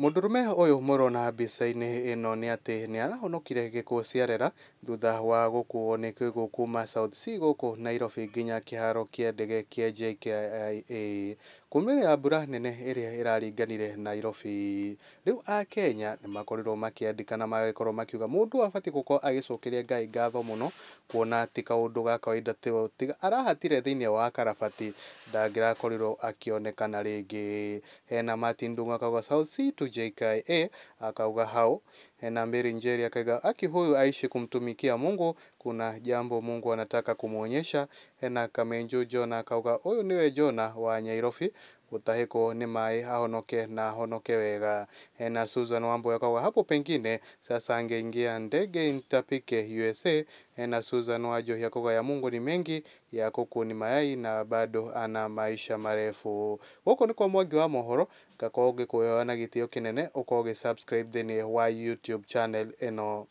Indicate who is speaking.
Speaker 1: Mũndũrũme ũyũ mũrona mbica-inĩ ĩno nĩ atĩ nĩ arahonokire gĩkuũ ciarera thutha wa gũkuo nĩ kĩguũ kuma South C gũkũ Nairobi nginya kĩharo kĩa ndege kĩa JKIA kumĩrĩra mbura nene ĩrĩa ĩraringanire Nairobi. Rĩu akenya nĩ makorirwo makĩandĩka na magĩkorwo makiuga mũndũ abatiĩ gũkorwo agĩcokeria Ngai ngatho mũno kuona ti kaũndũ ga kawaida tiga arahatire thĩinĩ wa karabati ndangĩrakorirwo akĩonekana rĩngĩ. Hena Martin Ndung'u akauga South C to JKIA akauga hau. Hena Mary Njeri akauga aki huyu aishi kumtumikia Mungu, kuna jambo Mungu anataka kumwonyesha. Hena Kamenju John akauga ũyũ nĩwe Jona wa Nyairobi gũtahĩkwo nĩ maĩ ahonoke na ahonoke wega. Hena Susan Wambui akauga hapo pengine sasa angeingia ndege intapike USA. Hena Susan Wajohi akauga ya Mungu ni mengi, ya kuku ni mayai na bado ana maisha marefu. Gũkũ nĩ kwa Mwangi wa mohoro, ngakorwo ngĩkũhoya na gĩtĩo kĩnene ũkorwo ũgĩ subscribe thĩinĩ wa YouTube channel ĩno.